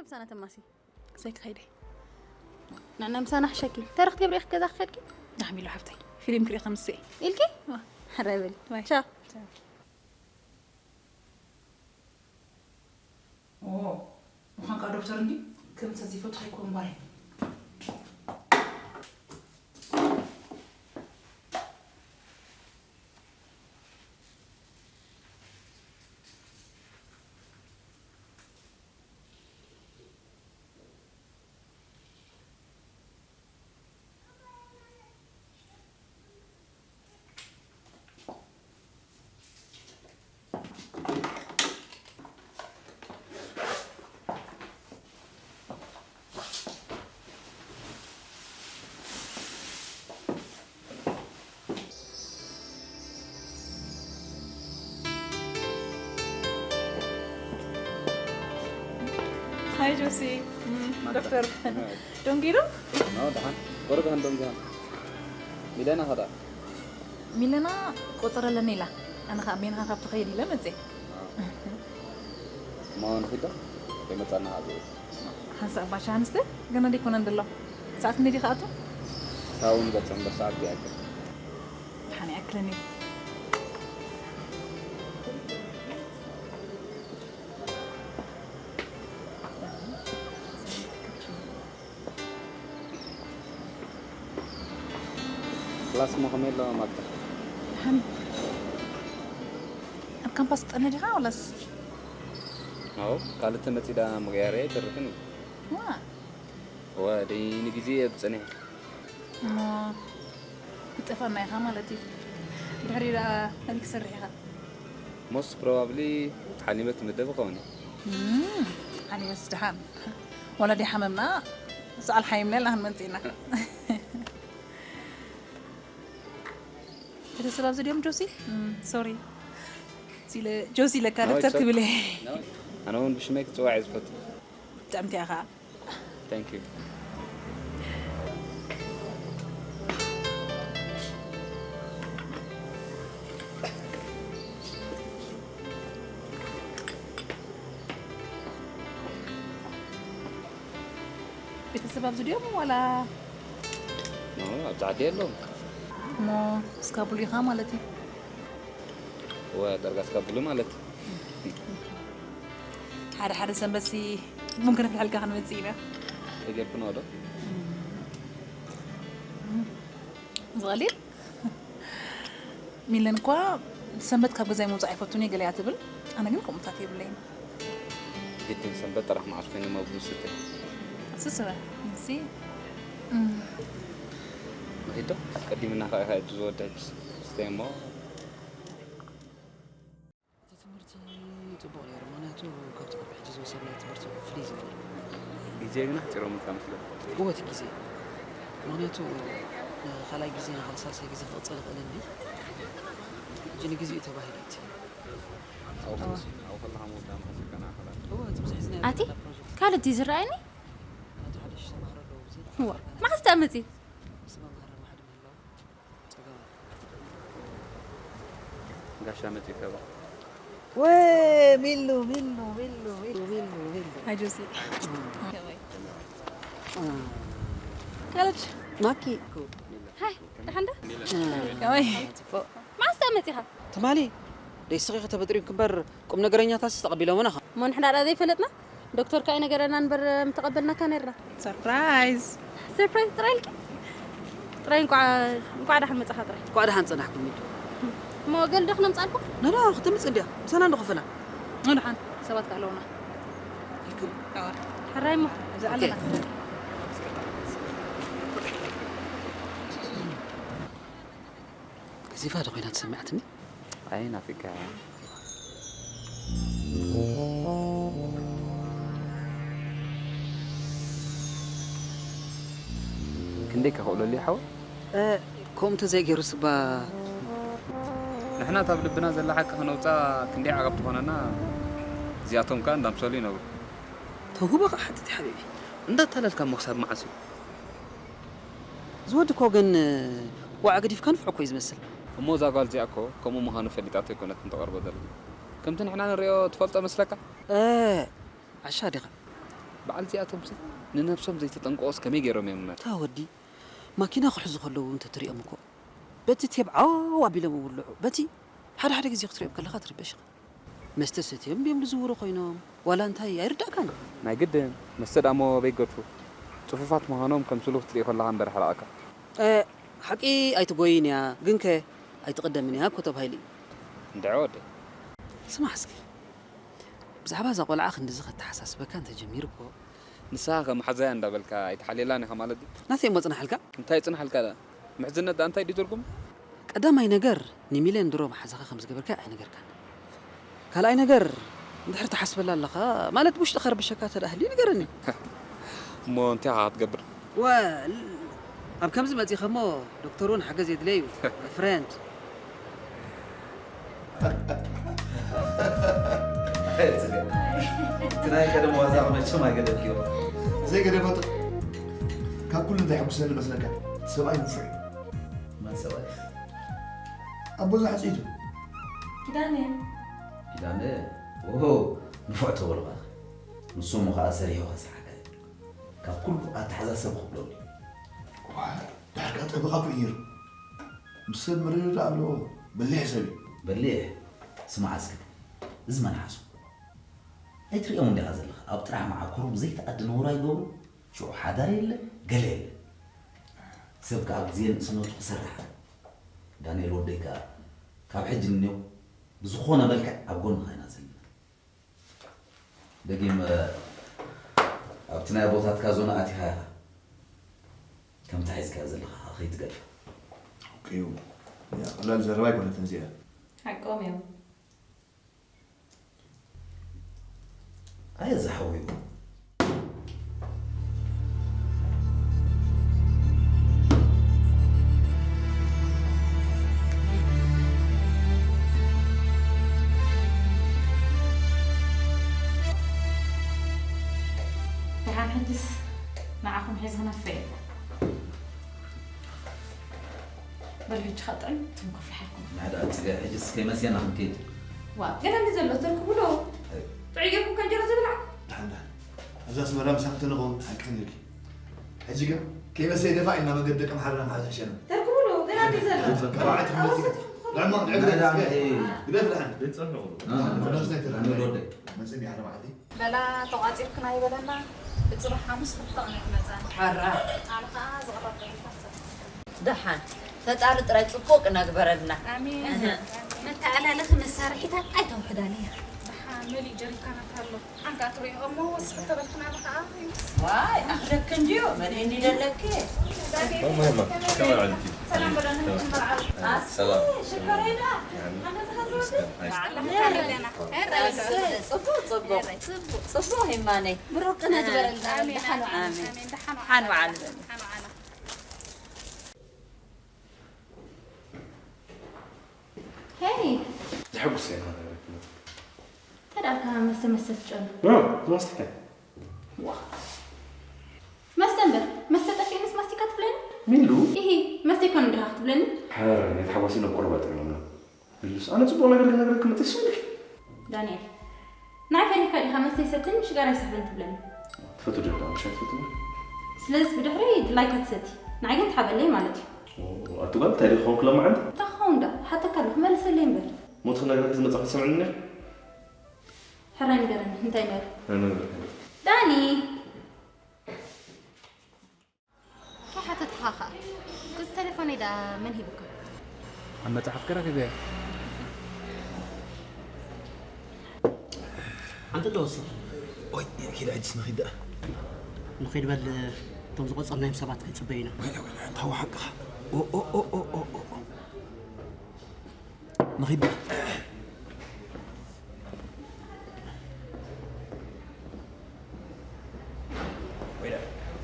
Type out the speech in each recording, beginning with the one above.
ምሳና ተማሲ። ክሳይ ክኸይደ። ንዕና ምሳና ሕሸኪ። እንታይ ረኽቲ ብሬኽ ገዛ ክኸድኪ? ኣሕሚሉ ሓፍተይ። ፊልም ክርኢ ከምስ እየ። ኢልኪ? ዋ። ሕራይ በሊ። ባይ። ቻው። ቻው። ኦ፣ ምዃንካ ዶክተር እንዲ? ክምተ ዘይፈትሖ ኣይኮን ጓለይ። ሃይ ጆሲ። እም፣ ማታ። ዶክተር። ሃይ። ደንጊሩ? ኖ፣ ደሓን። ቁሩብ ደሓን ደንጊሩ። ሚለና ኸዳ? ሚለና ቆጸረለኒ ኢላ። ኣነ ኸኣ ቤንኻ ካብ ትኸይድ ኢለ መጽኤ። እሞ ንኺዶ? ከይመጻና ኣብ ቤት። ሓንሳእ ባሻ ኣንስተ ገና ደይኮነን ደሎ። ሰዓት ክንደይ ዲኻ ኣቱ? ካብኡ ንገጽ እምበር ሰዓት ይኣክል። ደሓን ይኣክለኒ። ክላስ እሞ ከመይ ኣሎ ማልታ? ደሓን። ኣብ ካምፓስ ትጠነ ዲኻ ወላስ? ኣዎ፣ ካልእ ተመጺዳ ምቕያር ኣይተርፍን እዩ። ዋ። እወ፣ ደይ ንግዜ እየ ዝጸንሕ። እሞ ክትጠፍኣና ኢኻ ማለት እዩ። ድሕሪ ደኣ መን ክሰርሕ ኢኻ? Most probably ሓሊመት ትምደብ ይኸውን እዩ። እም፣ ሓሊመትስ ደሓን። ዋላ ደይ ሓመምና፣ ሰዓል ሓይምና ኢልና ክንመጽእ ኢና። ቤተሰብ ኣብዚ ድዮም ጆሲ? እም፣ ሶሪ። ሲለ፣ ጆሲ ለካ No, ዶክተር it's okay. ክብል እየ። No, ኣነ እውን ብሽመይ ክጽዋዕ እየ ዝፈቱ። ጥዕምቲ ኢኻ። Thank you. ቤተሰብ ኣብዚ ድዮም ዋላ? ኖ፣ ኣብዚ ዓዲ የለውም። እሞ እስካቡል ኢኻ ማለት እዩ? እወ፣ ዳርጋ እስካቡል ማለት እዩ። ሓደ ሓደ ሰንበትሲ ቡን ከነፍልሐልካ ክንመጽእ ኢና። ተጌርኩ ነው ዶ? ዝቐሊል? ሚለን እኳ ሰንበት ካብ ገዛይ ምውጻእ ኣይፈቱን እየ ገለ እያ ትብል። ኣነ ግን ከምኡታት የብለይን። ግድን ሰንበት ጥራሕ መዓስ ኮይኑ መጉ ዝስተ? ስስበ፣ እዚ፣ እም። መኺድ ዶ? ቀዲምና ከኣ ኢኻ እቱ ዝወደድ ስተይ እሞ። እቲ ትምህርቲ ጽቡቕ ነይሩ፣ ምኽንያቱ ካብቲ ቅድሚ ሕጂ ዝወሰድናዮ ትምህርቲ ፍልይ ዝበለ እዩ። ግዜ ግን ኣሕጺሮም እካ መስለኒ። እወ፣ እቲ ግዜ። ምኽንያቱ ንኻልኣይ ግዜ፣ ንኻልእ ሳልሳይ ግዜ ክቕጽል ይኽእል እንዲ። ሕጂ ንግዜኡ ተባሂሉ እቲ ኣብኡ ከለኻ መወዳእታ መሓዝካ ንኣኻ እወ፣ እቲ ብዙሕ ዝነበረ ኣቲ? ፕሮጀክት። ካልእ እቲ ዝረኣየኒ? ኣቲ ሓደ ሽሽ ተማሃሮ ኣለዉ፣ እዚ እወ። መዓስ ትኣምጺ? ምስ መምህር ማዕድ ምህላው። ጸገም። ጋሻ መጺእካ ባ። ወ፣ ሚሉ፣ ሚሉ፣ ሚሉ፣ ሚሉ፣ ሚሉ፣ ሚሉ። ኣጆሲ። እም። ከመይ? እም። ካልድ። ማኪ። ሃይ፣ ደሓን ዶ? እም። ከመይ? ጽቡቕ። መዓስ ትኣምጺኻ? ትማሊ። ደይ ስኺ ከተበጥሪም ክበር ቁም ነገረኛታትስ ተቐቢሎምና ኸ? እሞ ንሕና ደኣ ዘይፈለጥና? ዶክተር ከኣ ኣይነገረናን እምበር ምተቐበልናካ ነርና። ሰርፕራይዝ። ሰርፕራይዝ ጥራይ ኢልኪ? ጥራይ እንቋዕ፣ እንቋዕ ደሓን መጻኻ ጥራይ። እንቋዕ ደሓን ጸናሕኩም ሚዱ። እሞ ገል ዶ ክነምጻልኩም? ኖ፣ ኖ፣ ክትምጽእ እንድያ። ምሳና እንዶ ክፈላ። ኖ፣ ደሓን ሰባት ከኣ ኣለውና። ኢልኩም? ኣዋ። ሕራይ እሞ፣ እዚ ኦኬ። ኣለና። ገዚፋ ዶ ኮይና ተሰሚዓትኒ? ኣይ፣ ናፊቃ። ክንደይ ከኽእለሉ ይሓወ? እ፣ ከምኡ እንተዘይገይሩ ስባ። ንሕና ታብ ልብና ዘላ ሓቂ ክነውጻ ክንደይ ዓቐብ ትኾነና፣ እዚኣቶም ከኣ እንዳምሰሉ ይነብሩ። ተውህቦ ከኣ ሓትት ሓቢቢ። እንዳታለልካ እሞ ክሳብ መዓስ እዩ? ዝወዲ እኮ ግን ዋዕ ገዲፍካ ንፍዕ እኮ እዩ ዝመስል። እሞ እዛ ጓል እዚኣ እኮ ከምኡ ምዃኑ ፈሊጣቶ ኣይኮነትን ተቐርቦ ዘላ። ከምቲ ንሕና ንሪኦ ትፈልጦ መስለካ? እ፣ ዓሻ ዲኻ? በዓል እዚኣቶምሲ ንነብሶም ዘይተጠንቀቑስ ከመይ ገይሮም እዮም? እታ ወዲ ማኪና ክሕዙ ከለዉ እንተትሪኦም እኮ በቲ ቴብ ዓው ኣቢሎም ይውልዑ። በቲ ሓደ ሓደ ግዜ ክትሪኦም ከለኻ ትርበሽ ኢኻ። መስተ ሰትዮም ድዮም ዝዝውሩ ኮይኖም ዋላ እንታይ ኣይርዳእካን። ናይ ግድን መስተ ዳሞ በይገድፉ ጽፉፋት ምዃኖም ከምስሉ ክትርኢ ከለኻ እምበር ሓራቕካ። እ፣ ሓቂ ኣይትጎይን እያ፣ ግንከ ኣይትቕደምን እያ እኮ ተባሂሉ እዩ። እንድዒ ወደይ። ስማዕ እስኪ፣ ብዛዕባ እዛ ቆልዓ ክንድዚ ከተሓሳስበካ እንተጀሚሩ እኮ። ንስኻ ከ መሓዛያ እንዳበልካ ኣይትሓልየላን ኢኻ ማለት ድዩ? ናተይ እሞ ጽናሓልካ? እንታይ ጽናሓልካ ደኣ? ምሕዝነት ደኣ እንታይ ድዩ ትርጉም? ቀዳማይ ነገር፣ ንሚልዮን ድሮ መሓዛኻ ከም ዝገበርካ ኣይነገርካን። ካልኣይ ነገር፣ እንድሕር ትሓስበላ ኣለኻ፣ ማለት ብውሽጥኻ ክርብሸካ እንተ ደኣ ሃልዩ ንገረኒ። እሞ እንታይ ኢኻ ክትገብር? ወል፣ ኣብ ከምዚ መጺእኻ እሞ ዶክተር እውን ሓገዝ የድልየ እዩ፣ my friend። ኣይ፣ ጽገ። እቲ ናይ ቀደም ዋዛ መቸም ኣይገደፍክዮ። ዘይገደፈቶ፣ ካብ ኩሉ እንታይ ሕጉሰኒ መስለካ? እቲ ሰብኣይ ንፉዕ እዩ። መን ሰብኣይ? ኣቦ ዝሓጽይቱ። ኪዳነ። ኪዳነ? ኦሆ፣ ንፉዕ ተበልኻ። ንሱ እሞ ኸኣ ሰሪሑ ከስርሓካ እዩ። ካብ ኩሉ ኣተሓዛ ሰብ ክብለሉ እዩ። ዋ፣ ድሓር ከኣ ጠበቓ እኮ እዩ ነይሩ። ምስ ሰብ ምርድዳእ ኣለዎ። በሊሕ ሰብ እዩ። በሊሕ? ስማዕ እስከ፣ እዚ መልሓሱ ኣይትርእዮን ዲኻ ዘለኻ? ኣብ ጥራሕ መዓኮሩ ብዘይተኣዲ ነውራ ይገብሩ። ሽዑ ሓዳር የለ፣ ገለ የለ። ሰብ ከኣ ኣብ ግዜ ንእስነቱ ክሰርሕ። ዳንኤል ወደይ ከኣ ካብ ሕጂ ንኔው ብዝኾነ መልክዕ ኣብ ጎንኻ ኢና ዘለና። ደጊም፣ እ፣ ኣብቲ ናይ ኣቦታትካ ዞና ኣቲኻ ኢኻ። ከምታ ሒዝካያ ዘለኻ ከይትገድፋ። ኦኬ፣ ያ፣ ቀላል ዘረባ ኣይኮነትን እዚኣ። ሓቆም እዮም። ኣየ ዝሓወዩ። ደሓን ሕጅስ ንዓኹም ሒዝኽነፈ እየ። በሉ ሕጂ ኸጥዕም ትም ኮፍ ይሓልኩም። ንሕዳ ጽገ ሕጅስ ከይመሴና ክንከይድ። ዋ፣ ገለ እንዲ ዘሎ ተርክቡ ዶ? ኣይ። ጥዑይ ጌርኩም ከንጀሮ ዝብላዕ? ደሓን፣ ደሓን። ኣብዚ ኣስመራ ምሳኹም ተንኸውን ሓቂ ተነግሪ። ሕጂ ግን ከይመሰይ ደፋ ኢልና መንገዲ ደቂ ምሓረና ምሓዝ ይሕሸና። ተርክቡ ዶ? ገለ እንዲ ዘሎ። ተባዕት ኣወሰት ልዕሞ፣ ልዕሞ፣ ንሕዳ ጽገ። ሕጂ ግደፍ ደሓን። ቤት ጽሕኒ ቁሉ። እ፣ እ፣ መጽኒ ሓደ መዓልቲ። በላ ተቋጺርክን ኣይበለና። ብጽባሕ ሓሙስ ክልተ ቅነ ክመጻ። ሓራ። ኣነ ከኣ ዝቕረብ ደብሪታት ጸብጽብ። ደሓን። ፈጣሪ ጥራይ ጽቡቕ ክነግበረልና። ኣሜን። እህ። መተኣላለኺ መሳርሒታት ኣይተውሕዳለያ። ደሓን መሊእ ጀሪካናት ኣሎ። ሓንካ ትሪኦ እሞ ወስኽ ተበልክና ብኸኣ። ዋይ፣ ኣኽለክ እንድዩ። መሊእ እንዲ ደለኪ። ማማ፣ ማማ፣ ከመይ ዓልኪ? ሰላም በለኒ፣ ሰላም። መርዓዊ። ኣስ፣ ሰላም። ሽኮረይ ደኣ። ሓንካ ተኸዝወት። ይመስገን። ኣይ። ኣስ፣ ጽቡቕ፣ ጽቡቕ። ጽቡቕ ይማነይ። ብሩክ ቅነ ትበረልና። ኣሜን፣ ደሓን ኣሜን፣ ዋዕል። ኣሜን። ደሓን ዋዕል። ደሓን ዋዕል። ሄይ። ዘሐጉስ ዜና ነገረኪ። ተዳልካ መስተ መስተ ትጨኑ። እ፣ ማስቲካ። ዋ። መስተ እምበር፣ መስተ ጠፊእንስ ማስቲካ ትብለኒ? ሚሉ? ኢሂ፣ መስተ ይኮን እንዲኻ ክትብለኒ? ሕር፣ ነቲ ሓጎሰይ ናብ ቁሩብ ኣጥዕመልና። ምልስ፣ ኣነ ጽቡቕ ነገር ክነግረኪ መጺእ ስምዒ። ዳንኤል፣ ንዓይ ፈሪህካ ዲኻ? መስተይ ሰትን ሽጋራ ይስሕብን ትብለኒ። ትፈቱ ዶ ደኣ ምሻ ትፈቱ? ስለዚ ብድሕሪ ድላይካ ትሰቲ፣ ንዓይ ግን ትሓበለይ ማለት እዩ። ኦ፣ ኣቲ ጓል እንታይ ዲኺ ክኸውን ክለምዓኒ? እንታይ ክኸውን ደኣ? ሓተካ ኣለኹ፣ መልሰለይ እምበር። ሞት ክነግረኪ ዝመጻኹ ትሰምዕኒ ነይሩ? ሕራይ ንገረኒ፣ እንታይ ነይሩ? ናይ መግቢ። ዳኒ! ከይሓተትኻ ኸኣ። እዚ ተሌፎነይ ደኣ መን ሂቡካ? ኣብ መጽሓፍኪ ረኺበያ። ሓንቲ እንዶ ወስኽ። ኦይ፣ ኪድ ሕጅስ ንኺድ ደኣ። ንኺድ በል፣ እቶም ዝቖጸርናዮም ሰባት ከይጽበዩና። ወይለ፣ ወይለ፣ እንታይ ሓቅኻ? ኦ፣ ኦ፣ ኦ። ንኺድ። ወይዳ፣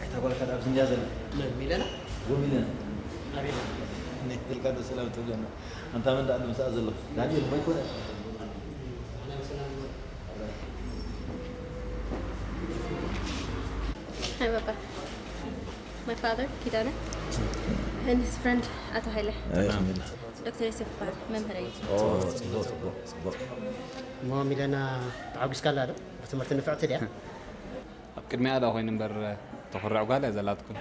ኣይታ ጓልካ ደኣ ኣብዚ እንድያ ዘላ? መን፣ ሚለና? ጎ ሚለና። ኣቤት። ነይ ኢልካ ዶ ሰላም ትብለና? ኣንታ መን ደኣ ኣሎ ምስኣ ዘሎ? ዳንኤል እኮ ኣይኮነን። ሰላም፣ ሰላም። Hi, Papa. My father, ኪዳነ, and his friend, ኣቶ ሃይለ። ኣይ፣ ኣልሐምዱሊላህ። ዶክተር ዮሴፍ ይበሃል፣ መምህረይ እዩ። ኦ፣ ጽቡቕ፣ ጽቡቕ፣ ጽቡቕ። እሞ ሚለና ተዓጒስካላ ዶ? ብትምህርቲ ንፍዕቲ ድያ? ኣብ ቅድሚኣ ዳ ኮይኑ እምበር ተኹርዕ ጓል እያ ዘላትኩም።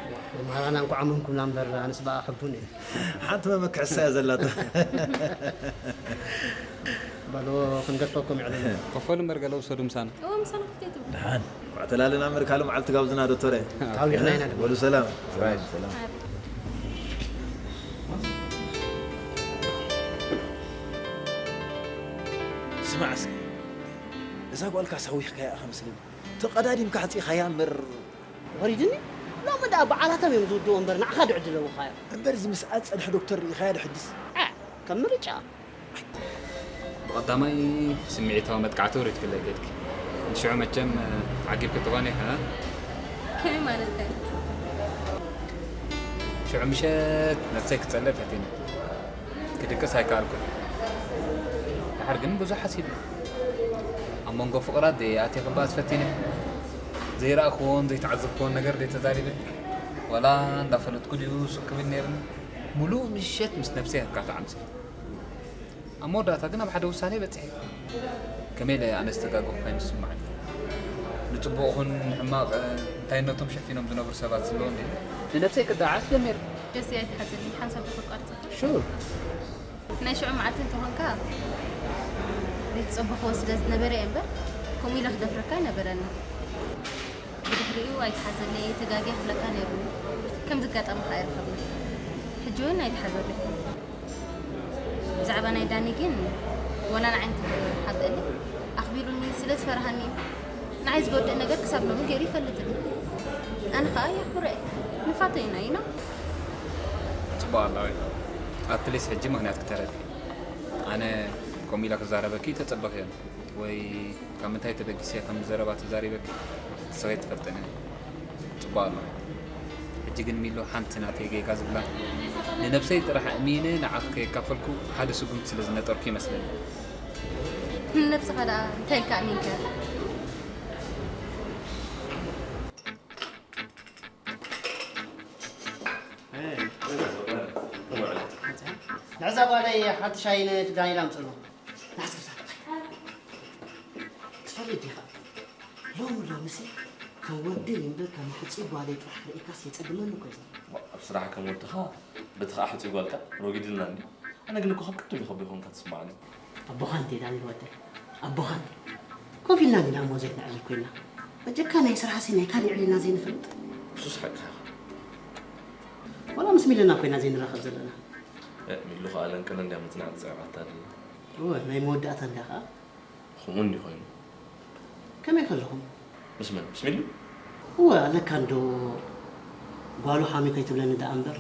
መሃራና እንኳዕ ኣመንኩምና እምበር ኣነስ ብኣ ሕቡን እየ። ሓንቲ መመክዕሳ እያ ዘላታ። በሉ ክንገድፈኩም ይዕለና። ከፈሉ እምበር ገለ ውሰዱ ምሳና። እወ ምሳና ክትከይድ ትብሉ። ደሓን እንኳዕ ተላለና እምበር ካልእ መዓልቲ ጋብዙና ዶክተረ። ታዊዕና ኢና ድማ። በሉ ሰላም። ሰላም ሰላም። ስማዕ እስኪ እዛ ጓልካ ሳዊኽካያ ኢኻ መስለኒ። ተቐዳዲምካ ኣሕጺኻያ እምበር። ወሪድኒ ሎሚ ደኣ በዓላቶም እዮም ዝውድኡ እምበር ንዓኻ ዶ ዕድለውኻዮ? እምበር እዚ ምስኣ ዝጸንሐ ዶክተር ርኢኻዮ ዶ ሕጅስ? ዐ፣ ከም ምርጫ። ብቐዳማይ ስምዒታዊ መጥቃዕቲ ወሪድክለይ ከድኪ። ሽዑ መቸም ዓጊብኪ ትኾኒ ኢኻ። ከመይ ማለትካ እዩ? ሽዑ ምሸት ነብሰይ ክጸልእ ፈቲነ። ክድቅስ ኣይከኣልኩን። ድሓር ግን ብዙሕ ሓሲብኒ። ኣብ መንጎ ፍቑራት ደይኣትየ ክበኣስ ፈቲነ። ዘይረኣኽዎን ዘይተዓዘብክዎን ነገር ደይተዛሪበ። ዋላ እንዳፈለጥኩ ድዩ ሱቕ ክብል ነይርኒ። ሙሉእ ምሸት ምስ ነብሰይ ኣካታዕ ኣምሲለ። ኣብ መወዳእታ ግን ኣብ ሓደ ውሳኔ በጺሐ። ከመይ ኢለ ኣነ ዝተጋገኹ ኮይኑ ዝስምዓኒ? ንጽቡቕ ኹን ንሕማቕ እንታይነቶም ሸፊኖም ዝነብሩ ሰባት ዝህልዎ እንድዩ። ንነብሰይ ክደዓስ ጀሚረ። ደስ ኣይትሓዘለይ፣ ሓንሳብ ዶ ከቋርጸካ? Sure። ናይ ሽዑ መዓልቲ እንተኾንካ ዘይትጸበኽዎ ስለ ዝነበረ እየ እምበር ከምኡ ኢለ ክደፍረካ ኣይነበረኒ። ብድሕሪኡ ኣይትሓዘለይ፣ ተጋግየ ክብለካ ነይሩኒ። ከምዚ ኣጋጣሚ ከኣ ኣይረኸብናን። ሕጂ እውን ኣይትሓዘለይ። ብዛዕባ ናይ ዳኒ ግን ወላ ንዓይ እንተዘይሓብአለይ ኣኽቢሩኒ ስለ ዝፈርሃኒ እዩ። ንዓይ ዝጎድእ ነገር ክሳብ ሎሚ ገይሩ ይፈልጥን እዩ። ኣነ ኸኣ የኽብሮ እየ። ንፋቶ ኢና you know። ጽቡቕ ኣላ ወይ? ኣትሊስት ሕጂ ምኽንያት ክተረድኢ። ኣነ ከምኡ ኢለ ክዛረበኪ ኣይተጸበኽዮን ወይ ካብ ምንታይ ተበጊሰ ከም ዘረባ ተዛሪበኪ ክትሰብኪ ኣይትፈልጥን እያ። ጽቡቕ ኣሎ። ሕጂ ግን ሚሉ ሓንቲ ናተይ ጌጋ ዝብላ ንነብሰይ ጥራሕ ኣእሚነ ንዓኺ ከየካፈልኩ ሓደ ስጉምቲ ስለ ዝነጠርኩ ይመስለኒ። ንነብስኻ ደኣ እንታይ ኢልካ ኣሚንካ? ንዕዛ ጓለይ ሓንቲ ሻሂ ንዳንኤል ኣምፅእሉ። ናስክፍታ ትፈልጥ ዲኻ? ሎሚ ሎምሲ ከም ወደይ እምበር ከም ሕፁይ ጓለይ ጥራሕ ርኢካስ የፀግመኒ እኮ እዩ ዘሎ። ኣብ ስራሕ ከም ወድኻ በቲ ኸዓ ሕፁይ ጓልካ ረጒድልና እንድዩ። ኣነ ግን እኮ ካብ ክልቲኦም ይኸብዶ ይኸውን ኢልካ ትስምዓኒ። ኣቦኻ እንተ ዳኒ ወደይ ኣቦኻ እንተ ኮፍ ኢልና እንዲና እሞ ዘይንዕልል ኮይና በጀካ ናይ ስራሕሲ ናይ ካሊእ ዕሊልና ዘይንፈልጥ። እሱስ ሓቅኻ ኢኻ። ዋላ ምስ ሚለና ኮይና ዘይንራኸብ ዘለና። እ፣ ሚሉ ኸኣ ለንቅነ እንድያ መጽናዕቲ ጸዕራታ ደላ። እወ ናይ መወዳእታ እንድያ ኸኣ። ኸምኡ እንድዩ ኾይኑ። ከመይ ከለኹም? ምስ መን? ምስ ሚሉ? እወ ኣለካ እንዶ ጓሉ ሓሚ ከይትብለኒ ደኣ እምበር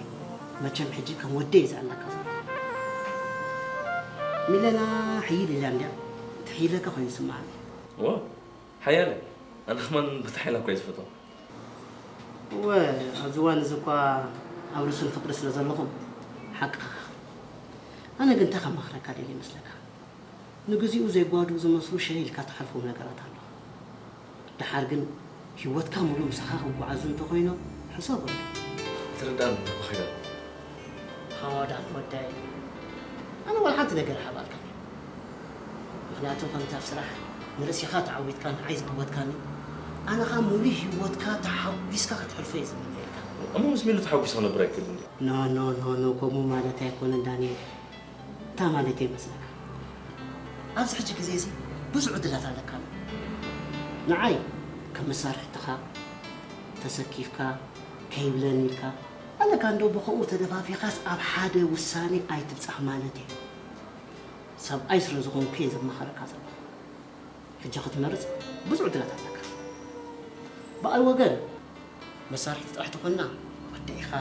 መቸም ሕጂ ከም ወደይ እየ ዝዕለካ ዘለኹ። ሚለና ሕይል ኢላ እንድያ ትሕይለካ ኾይኑ ይስምዓኒ። እወ ሓያለ ኣነ ኸማን በቲ ሓይላ እኳ እየ ዝፈትዋ። እወ ኣብዚ እዋን እዚ እኳ ኣብ ርሱን ፍቕሪ ስለ ዘለኹም ሓቅኻ። ኣነ ግን እንታይ ከማኽረካ ደልየ ይመስለካ? ንግዚኡ ዘይጓድኡ ዝመስሉ ሸለል ኢልካ ትሓልፎም ነገራት ኣለዉ። ደሓር ግን ህይወትካ ሙሉእ ምሳኻ ክጓዓዙ እንተኾይኖም ሕሰበሉ። ኣይትርድኣንን ኣባ ኺዳነ። ሃዋ ዳን ወደይ፣ ኣነ ዋላ ሓንቲ ነገር ኣይሃብኣልካን እየ። ምኽንያቱ ከምቲ ኣብ ስራሕ ንርእሲኻ ተዓዊትካ ንዓይ ዝዕወትካኒ፣ ኣነ ኸኣ ሙሉእ ህይወትካ ተሓጒስካ ከተሕልፎ እየ ዝምነየልካ። እሞ ምስ ሚሉ ተሓጒሰ ክነብር ኣይክእልን ድየ? ኖ ኖ ኖ ኖ ከምኡ ማለተይ ኣይኮነን ዳንኤል። እንታይ ማለተይ ይመስለካ? ኣብዚ ሕጂ ግዜ እዚ ብዙሕ ዕድላት ኣለካ። ንዓይ ከም መሳርሕትኻ ተሰኪፍካ ከይብለኒ ኢልካ ኣለካ እንዶ ብኸምኡ ተደፋፊኻስ ኣብ ሓደ ውሳኔ ኣይትብጻሕ ማለተይ። ሰብኣይ ስለ ዝኾንኩ እየ ዘማኸረካ ዘለኹ። ሕጂ ክትመርጽ ብዙሕ ዕድላት ኣለካ። ብኣይ ወገን መሳርሕቲ ጥራሕ ተኾንና ወዲ ኢኻ።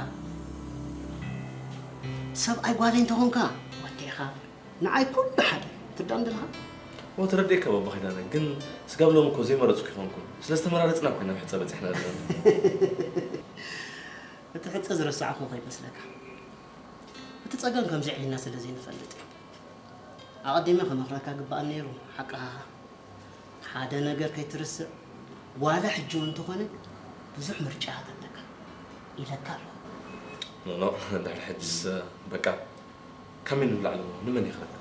ሰብኣይ ጓለይ እንተኾንካ ወዲ ኢኻ። ንዓይ ኩሉ ሓደ እዩ። ትርዳእኒ ዶ ኣለኻ? እወ ተረዲኤካ ባባ ኪዳነ፣ ግን ስጋብ ሎሚ እኮ ዘይመረጽኩ ኣይኮንኩን። ስለ ዝተመራረጽና እኮ ኢና ናብ ሕጸ በጺሕና ዘለና። እቲ ሕጸ ዝረሳዕኩ ከይመስለካ። እቲ ጸገም ከምዚ ኣዒልና ስለ ዘይንፈልጥ እዩ። ኣቐዲመ ክመኽረካ ግባኣኒ ነይሩ፣ ሓቅኻ። ሓደ ነገር ከይትርስዕ፣ ዋላ ሕጂ እውን እንተኾነ ብዙሕ ምርጫታት ኣለካ ኢለካ ኣለኹ። ኖኖ፣ ድሕሪ ሕጅስ በቃ ካብ መን ንላዕሊ እሞ ንመን እየ ክረክብ?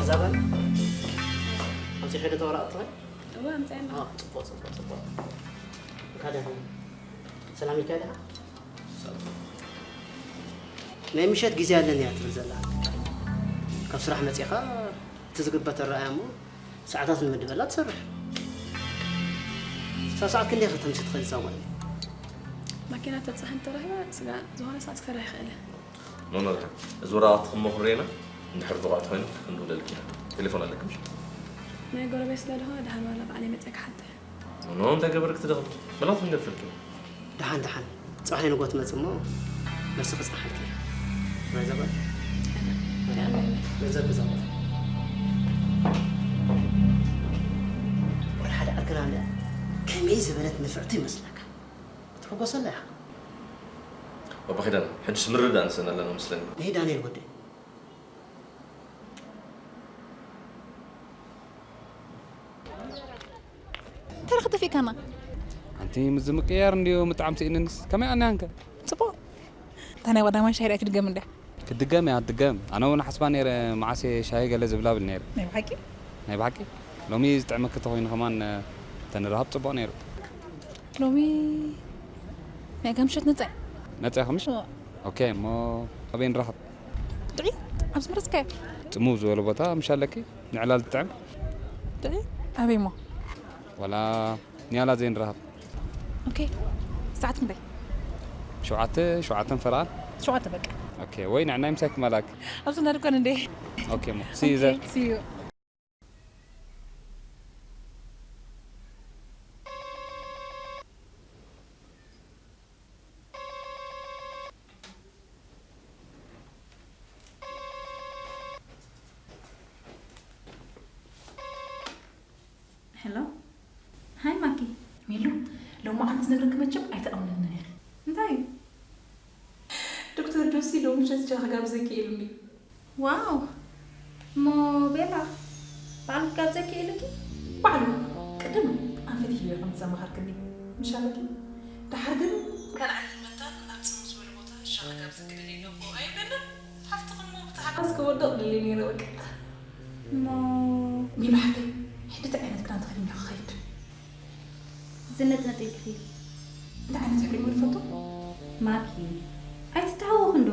ዛባን ኣምፂ ሄደ ተወራቕትኸ እዋ ኣምፀና ጽቡቅ ጽቡቅ ጽቡቅ። እንካ ደህና ሰላም ኢልካ ደኣ ናይ ምሸት ግዜ ኣለኒ እያ ትብል ዘላ። ካብ ስራሕ መፂኻ እቲ ዝግበር ተረኣያ እሞ ሰዓታት ንምድበላ ትሰርሕ። ሳብ ሰዓት ክንደይ ከተምሲ ትኽእል እዛ ጓል? ማኪና ተብፅሓ እንተረኺባ ስጋ ዝኾነ ሰዓት ክሰርሕ ይኽእል እየ መመርሒ እዚ ወረቓቕቲ ክሞ ክንርእና እንድሕር ብቕዕቲ ኮይኑ ክንድውለልኪ ኢና። ቴሌፎን ኣለኪ ምሽ? ናይ ጎረቤት ስለ ዝኾነ ደሃን ዋላ ባዕለይ መፀ ክሓተ ኖ እንታይ ገበርክ ትደኽም? መላት ክንገድፈልኪ ኢና። ደሓን ደሓን፣ ፅባሕ ናይ ንጎ ትመፅእ እሞ መልሲ ክፅናሓልኪ እየ። ናይዛ ጓል ተኣመኒ ገንዘብ ግዛ። ወላ ሓደ ዓርክና እንድያ ከመይ ዝበለት ንፍዕቲ ይመስለካ? ክትሕጎሰላ ኢኻ። ባባ ኪዳነ፣ ሕጅስ ምርዳእ ንስእን ኣለና መስለኒ። ነይ ዳንኤል ወደይ። እንታይ ረኺ ጠፊእካና? ኣንቲ ምስ ምቅያር እንድዩ ምጣዕም ስኢንንስ ከመይ ኣንያንከ? ፅቡቕ። እንታይ ናይ ቀዳማይ ሻሂ ዳኣ ክድገም እንድያ? ክድገም እያ ትድገም። ኣነ እውን ሓስባ ነይረ መዓስ እየ ሻሂ ገለ ዝብላ ብል ነይረ። ናይ ብሓቂ? ናይ ብሓቂ ሎሚ ዝጥዕመኪ ተኾይኑ ከማን ተንራኸብ ፅቡቕ ነይሩ። ሎሚ ናይ ከምሸት ነፃ እየ። ነፃ ኢኺ ምሽ? ኦኬ እሞ ኣበይ ንራኸብ? ጥዑይ ኣብ ዝመረፅካዮ። ፅምው ዝበለ ቦታ ምሽ ኣለኪ ንዕላል ትጥዕም? ጥዑይ ኣበይ እሞ? ዋላ ንያላ ዘይንራኸብ? ኦኬ ሰዓት ክንደይ? ሸውዓተ ሸውዓተን ፈርቓን። ሸውዓተ በቃ። ኦኬ ወይ ንዕናይ ምሳይ ክመላክ? ኣብዚ ናድኳን እንደ ኦኬ እሞ ሲ ዘ ሲዩ ሄሎ ሃይ ማኪ። ሚሉ፣ ሎማዓንቲ ዝነግረኪ መቸም ኣይትኣምንንን ኢኺ። እንታይ እዩ? ዶክተር ጆሲ ሎሚ ምሸት ቻ ክጋብዘኪ ኢሉኒ። ዋው! እሞ ቤላ ባዕሉ ክጋብዘኪ ኢሉኪ? ባዕሉ ቅድም ኣንፈት ሂበ ከም ዘማኸርክኒ ምሻለኪ። ደሓር ግን ከነዓንን መታን ኣብ ጽምው ዝበለ ቦታ ሻ ክጋብዘኪ ደልየ ኣለኹ ኣይብለንን። ሓፍትኺ እሞ ብታሕጓስ ክወድቕ ደልየ ነይረ በቃ። እሞ ሚሉ ሓፍተይ፣ ሕጂ እንታይ ዓይነት ክዳን ተኸዲነ ክኸይድ? ዝነጥነጥ ኢልኪ እንታይ ዓይነት ሕብሪ እሞ ትፈቱ? ማኪ፣ ኣይትተሃወኺ እንዶ።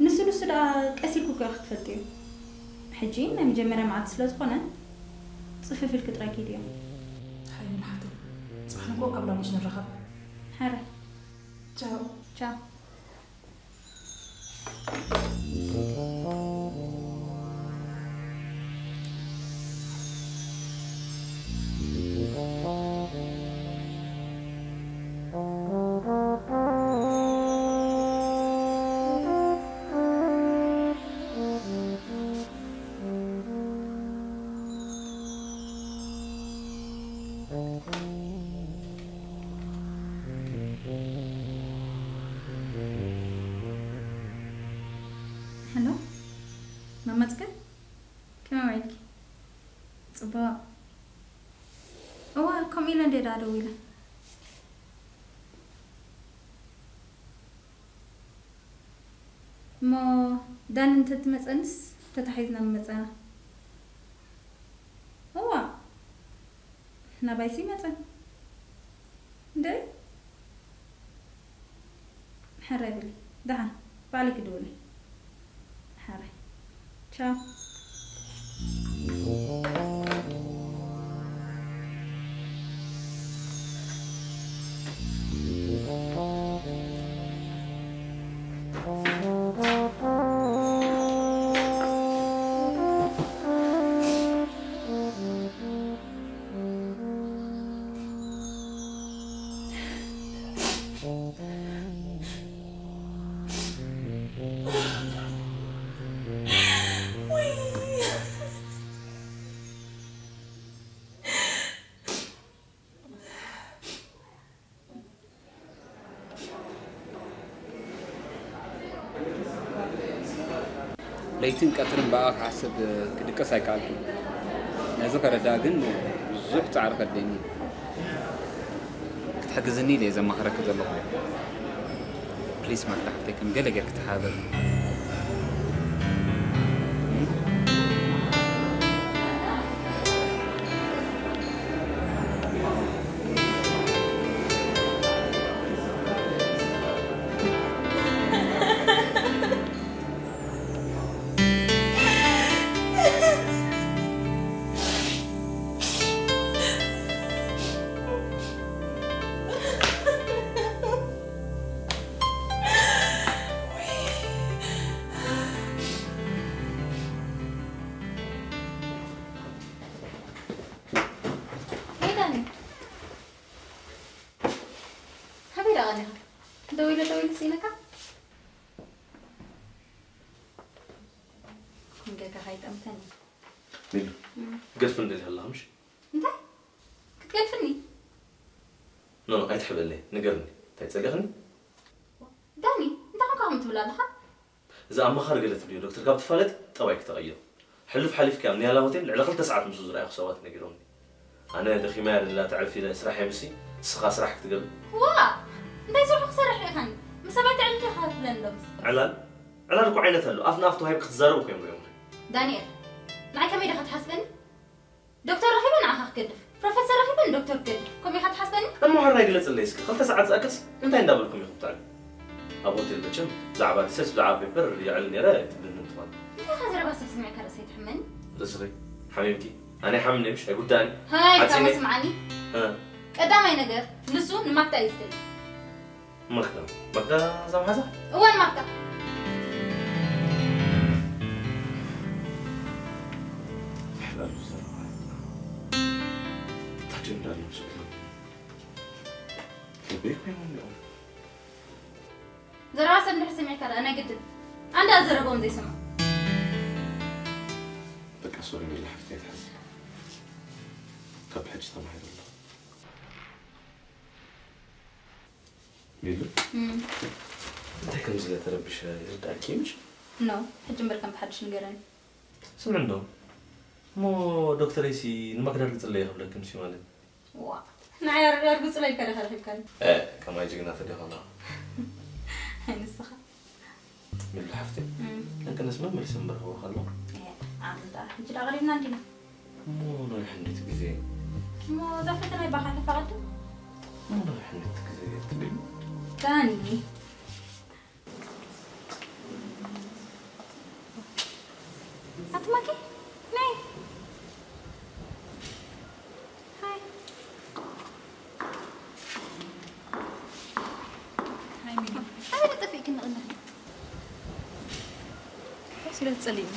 ንሱ ንሱ ደኣ ቀስ ኢልኪ እኮ ኢኺ ክትፈልጥዮ። ሕጂ ናይ መጀመርያ መዓልቲ ስለ ዝኾነ ጽፍፍ ኢልኪ ጥራይ ኪድዮ። ሓይ ሚሉ ሓፍተይ፣ ጽባሕ ንግሆ ኣብ ላውንጅ ንራኸብ። ሕራይ። ቻው። ቻው። ሄሎ፣ መመጽከ? ከመይ ውዒልኪ? ጽቡቕ። እወ፣ ከምኡ ኢለ እንድየ ደኣ ደዊለ። እሞ ዳኒ እንተትመጸንስ ተታሒዝና ምመጸና። እዋ፣ ናባይሲ ይመጸን። እንድዒ። ሕራይ በሊ። ደሓን። ባዕለይ ክድውል እየ። ሕራይ። ቻው። ለይትን ቀትርን ብኣኻ ክሓስብ ክድቅስ ኣይከኣልኩን። ነዚ ከረድኣ ግን ብዙሕ ጻዕሪ ከድልየኒ እዩ። ክትሕግዝኒ ኢለ እየ ዘማኽረኪ ዘለኹ። ፕሊስ ማክዳ ሓፍተይ ከም ገለ ጌርኪ ተሓባበርኒ። ሲነካ? ንገጋ ሃይጠምተኒ። ሚሉ፣ እም። ገድፍን ደልያ ኣለኻ ምሽ? እንታይ? ክትገድፍኒ? ኖ፣ ኖ፣ ኣይትሕበለይ። ንገርኒ። እንታይ ጸሊኽኒ? ዳኒ፣ እንታይ ኾንካ ከምኡ ትብል ኣለኻ? እዚ ኣማኻሪ ገለ ትብልዮ ዶክተር ካብ ትፋለጥ ጠባይ ክተቐይሮ። ሕሉፍ ሓሊፍካ ኣብ ኒያላ ሆቴል ልዕሊ ክልተ ሰዓት ምስኡ ዝረኣኹ ሰባት ነጊሮምኒ። ኣነ ደኺመ እያ ደላ ተዕርፊ ኢለ ስራሕ የምሲ፣ ንስኻ ስራሕ ክትገብር። ዋ! እንታይ ስርሑ ክሰርሕ ኢኻኒ? ምስ ሰብኣይ ተዕልልቲ ኢኻ ትብለኒ ዶ ምስ? ዕላል? ዕላል እኮ ዓይነት ኣሎ። ኣፍ ንኣፍ ተዋሂብካ ክትዛረብ እኮ እዮም ሪኦም። ዳንኤል፣ ንዓይ ከመይ ዲኻ ትሓስበኒ? ዶክተር ረኺበ ንዓኻ ክገድፍ፣ ፕሮፌሰር ረኺበ ንዶክተር ክገድፍ፣ ከምኡ ኢኻ ትሓስበኒ? እሞ ሕራይ ግለጽለይ እስኪ፣ ክልተ ሰዓት ዝኣክልስ እንታይ እንዳበልኩም ኢኹም ትዕልሉ? ኣብ ሆቴል መቸም ብዛዕባ ሪሰርች ብዛዕባ ፔፐር የዕልል ነይረ ትብልኒ እንትኾን። እንታይ ኢኻ ዘረባ ሰብ ስሚዕካ ርእሰይ ትሕመኒ? ርእስኺ ሓሚምኪ? ኣነ ይሓምኒ ምሽ ኣይጉዳእኒ። ሃይ፣ ሓፂነይ? ታሞ ስምዓኒ። እ። ቀዳማይ ነገር፣ ንሱ ንማክዳ እዩ ዝደሊ። ማክዳ፣ ማክዳ እዛ መሓዛ? እወ፣ ንማክዳ። ትሕላሉ ዘረባ። እንታይ ጀንዳ እዮም ስእሎም? ልበይ ኮይኖም እዮም። ዘረባ ሰብ እንድሕር ሰሚዕካ ደኣ ናይ ግድን። ኣንዳ ዘረባኦም ዘይሰምዑ። በቃ ሶሪ ሚላ ሓፍተይ ኣይትሓዚ። ካብ ሕጂ ተማሂሩ ኣሎ። ሚሉ? እም። እንታይ ከም ዝለ ተረብሸ ይርዳእኪ ምሽ? ኖ፣ ሕጂ እምበር ከም ብሓድሽ ንገረኒ። ስምዒ እንዶ። እሞ ዶክተረይሲ ንማክዳ ርግጽለይ ክብለክምሲ ማለት። ዋ፣ ንዓይ ኣር-፣ ኣርግጽለይ ከደ ከረኺብካኒ። እ፣ ከማይ ጅግና ተደኸና። ኣይ ንስኻ። ሚሉ ሓፍተይ፣ እም። ደቂ ኣንስትዮ መመሊሰን በርህዎ ከሎ። እ፣ ኣንታ፣ ሕጂ ዳ ቀሪብና እንዲና። እሞ ናይ ሕንድቲ ግዜ። እሞ እዛ ፈተና ይባኻ ተፋቐድም? እሞ ናይ ሕንድቲ ግዜ ትብሉ? ዳኒ። ኣቲ ማኪ፣ ነይ። ሃይ። ሃይ ሚሊ። ኣበይ ጠፊእኪ ንቕድሚ? ስለ ትጸልይኒ።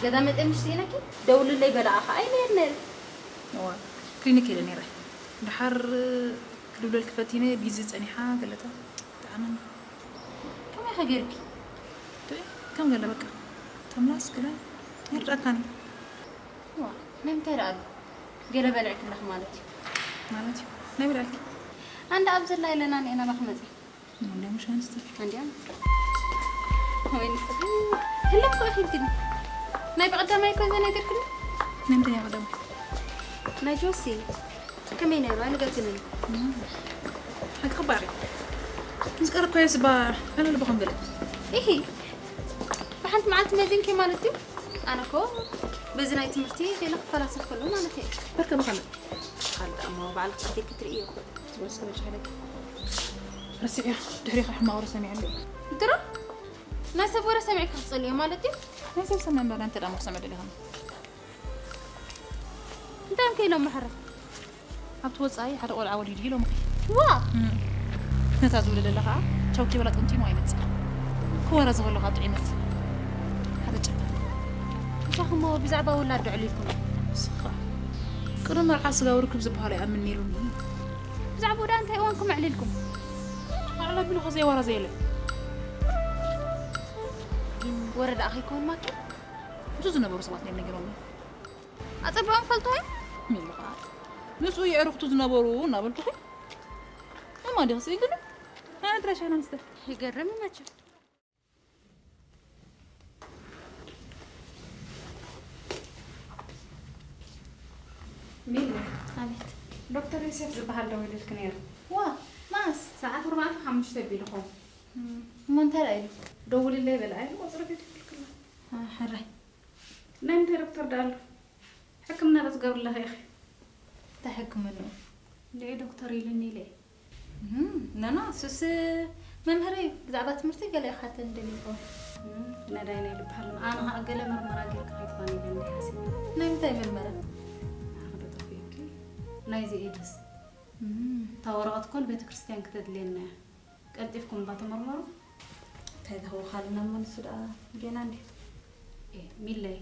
ገዛ መጠ ምሽ ስኢነኪ? ደውልለይ በላ ኣኻ። ኣይ ነር ነር። እዋ፣ ክሊኒክ ኢለ ነይረ። ድሓር ክድውለልኪ ፈቲነ ቢዚ ጸኒሓ ገለታ። ጠዓመኒ። ከመይ ከ ጌርኪ? ትርኢ፣ ከም ገለ በቃ። ተምላስ ገለ። ይርዳእካኒ። ዋ፣ ናይ ምንታይ ደኣ ኣሎ? ገለ በልዕኪ ኣለኺ ማለት እዩ። ማለት እዩ? ናይ በልዕኪ? ኣንዳ ኣብ ዘላ ኢለና ንኤና ባኽ መጽ። እንዲያ ምሽ ኣንስቲ። እንዲያ። ወይ ንስኺ። ህልም እኮ ኢኺ ኢልክኒ። ናይ ብቐዳማይ እኮ ዘነገርክኒ። ናይ ምንታይ ናይ ቀዳማይ? ናይ ጆሲ። ከመይ ነይሩ? ኣይነገርክንን። እም። ሓቂ ክባሪ። ምስ ቀረብካዮ ስባ፣ ኣነ ልቢ ከም ገለ። ኢሂ። ብሓንቲ መዓልቲ መዚንኪ ማለት እዩ? ኣነ እኮ በዚ ናይ ትምህርቲ ገለ ክፈላሰፍ ከሎ ማለት እየ። በርከ ብኸመይ? ካልእ ደኣ እሞ ባዕልኺ ግዜ ክትርእዮ። ትወስድ በጃ ሓደግ። ረሲዕዮ፣ ድሕሪኻ ሕማቕ ወረ ሰሚዐሉ እየ። ድሮ? ናይ ሰብ ወረ ሰሚዕካ ክትጸልዮ ማለት እዩ? ናይ ሰብ ሰምዕ እምበር፣ እንተ ደኣ ክሰምዕ ደሊኻ። እንታይ እዮም ከ ኢሎም መሓራ? ኣብቲ ወጻኢ ሓደ ቆልዓ ወሊዱ ኢሎም። ዋ! እም። ነታ ዝውለደላ ኸኣ ቻው ከይበላ ጠንጢኑ ኣይመጽእ። ክወረ ዝኸሎ ካብ ጥዑይ ይመጽእ። ሓደ ጨካን። ንሳኹም ብዛዕባ ውላድ ዶ ዕሊልኩም? ንስኻ። ቅድሚ መርዓ ስጋዊ ርክብ ዝበሃል ኣይኣምን ነይሩኒ። ብዛዕባኡ ደኣ እንታይ እዋንኩም ኣዕሊልኩም? ኣዕላ ቢሉ ከዘይወራ ዘየለ። ወረ ደኣ ከይከውን ማኪ? ምስኡ ዝነበሩ ሰባት እዮም ነጊሮምኒ። ኣጸቢቖም ፈልጡ እዮም? ሚሉ ኸኣ፣ ምስኡ የዕሩኽቱ ዝነበሩ እናበልኩኺ። እማ ዲኺ ስኢልኒ? ናይ ኣድራሻ ናንስተ። ይገርም እዩ መቸም። ሚሉ። ኣቤት። ዶክተር ዮሴፍ ዝበሃል ደዊሉልኪ ነይሩ። ዋ፣ መዓስ? ሰዓት ኣርባዕተ ሓሙሽተ ቢሉ ኾን። እም፣ እሞ እንታይ ደኣ ኢሉ? ደውልለይ በለ፣ ኣይሉ ቁጽሪ ቢሉ ይልክሎ። አ፣ ሕራይ። ናይ ምንታይ ዶክተር ደኣ ኣሎ? ሕክምና ዶ ትገብሪ ኣለኺ ኢኺ? እንታይ ሕክምንኡ? ንዒ ዶክተር ኢሉኒ ኢለ እየ። እም፣ ኖ፣ ኖ፣ እሱስ መምህር እዩ። ብዛዕባ ትምህርቲ ገለ ይሓተኒ ደልዩ ይኸውን። እም፣ ነዳይ ናይ ልቢ ሃልም። ኣነ ኸኣ ገለ መርመራ ጌርካ ከይትኾን ኢለ እንዲየ ሓሲበ። ናይ ምንታይ መርመራ? ንዓኺ ዶ ጠፊኡኪ? ናይዚ ኤድስ። እም። እታ ወረቐት እኮ ንቤተ ክርስቲያን ክተድልየና እያ። ቀልጢፍኩም እባ ተመርመሩ። እንታይ ተህውኻልና እሞ ንሱ ደኣ ጌና እንድዩ። ኤ፣ ሚለይ፣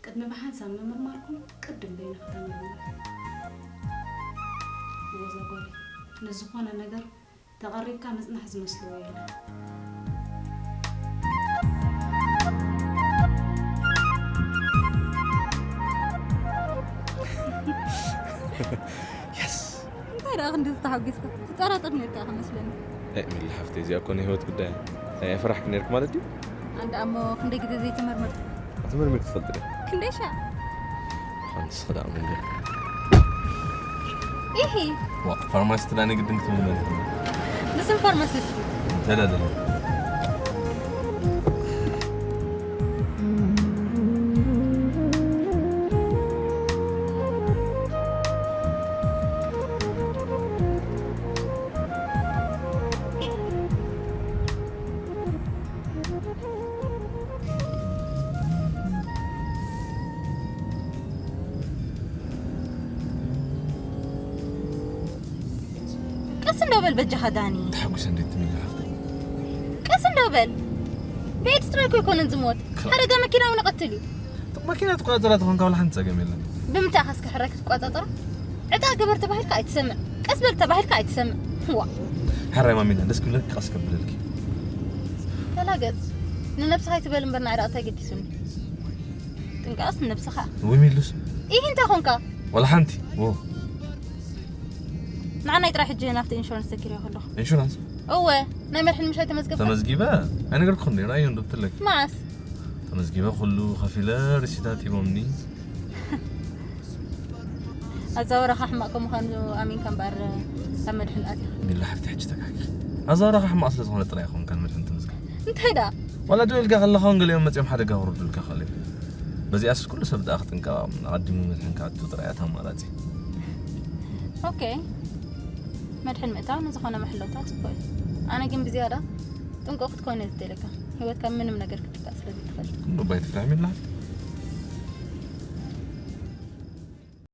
ቅድሚ ብሓንሳብ ምምርማርኩም ቅድም በይንኺ ተመርመሪ። ወዛ ጓለይ፣ ንዝኾነ ነገር ተቐሪብካ ምጽናሕ ዝመስልዎ የለን። የስ እንታይ ደኣ ክንዲ ዝተሓጒስካ? ትጠራጠር ነርካ ኢኻ መስለኒ። ሚሊ ሓፍተይ፣ እዚኣ እኮ ናይ ህይወት ጉዳይ እያ። ኣይፈራሕክ ነርክ ማለት ድዩ? ኣንዳ እሞ ክንደይ ግዜ ዘይተመርመርኩ? ተመርሚርክ ትፈልጥ ዶ? ክንደይ ሻ? ንስኺ ደኣ መንገድ ኢሂ ዋ ፋርማሲስት ዳኒ ግድን ክትምርመሪ። ንስም ፋርማሲስት እዩ። ተዳደለ። ቀስ እንዶ በል በጃኻ ዳኒ። ተሓጒሰ እንዴት ትምሊ ሓፍተይ? ቀስ እንዶ በል። ብኤድስ ጥራይ እኮ ኣይኮነን ዝሞት። ሓደጋ መኪና እውን ይቐትል እዩ። መኪና ትቆጻጸራ ተኾንካ ዋላ ሓንቲ ጸገም የለን። ብምንታይ ኢኻ እስከ ሕራይ ክትቆጻጸራ? ዕጣ ግበር ተባሂልካ ኣይትሰምዕ። ቀስ በል ተባሂልካ ኣይትሰምዕ። ዋ። ሕራይ ማሚና ደስ ክብለክ ቀስ ከብለልኪ። ተላገጽ። ንነብስኻ ኣይትበል እምበር ንዓይ ደኣ እንታይ ገዲሱኒ? ጥንቃስ ንነብስኻ። ወይ ሚሉስ ኢሂ እንታይ ኾንካ? ዋላ ሓንቲ። ዎ ንዓናይ ጥራይ ሕጂ ናብቲ ኢንሹራንስ ዘኪርዮ ከለኹ። ኢንሹራንስ እወ ናይ መድሕን ምሽ ኣይተመዝገብካ? ተመዝጊበ ኣይነገርኩኹም ዶ? ራእዮ እንዶ ብትለኪ መዓስ? ተመዝጊበ ኩሉ ከፊለ ሪሲታት ሂቦምኒ። ኣዛወራኻ ሕማቕ ከም ምዃኑ ኣሚንካ እምበኣር ኣብ መድሕን ኣትኻ። ሚላ ሓፍቲ ሕጂ ተካኪ ኣዛወራኻ ሕማቕ ስለ ዝኾነ ጥራይ ይኸውን ካብ መድሕን ተመዝጊበ። እንታይ ደኣ? ዋላ ደው ኢልካ ከለኻ እውን ገሊኦም መጺኦም ሓደጋ ክውርዱልካ ይኽእሉ እዮም። በዚኣስ ኩሉ ሰብ ደኣ ክጥንቀቕ ኣቐዲሙ መድሕን ክኣቱ ጥራይ እያ ኣማራጺ። ኦኬ መድሕን ምእታው ንዝኾነ መሐለውታ ጽቡቕ እዩ። ኣነ ግን ብዝያዳ ጥንቁቕ ክትከውን እየ ዝደልየካ። ህይወትካ ምንም ነገር ክትጥቃዕ ስለ ዘይትኽእል። እባ ኣይትፍርሒ ሚላ ሓፍቲ።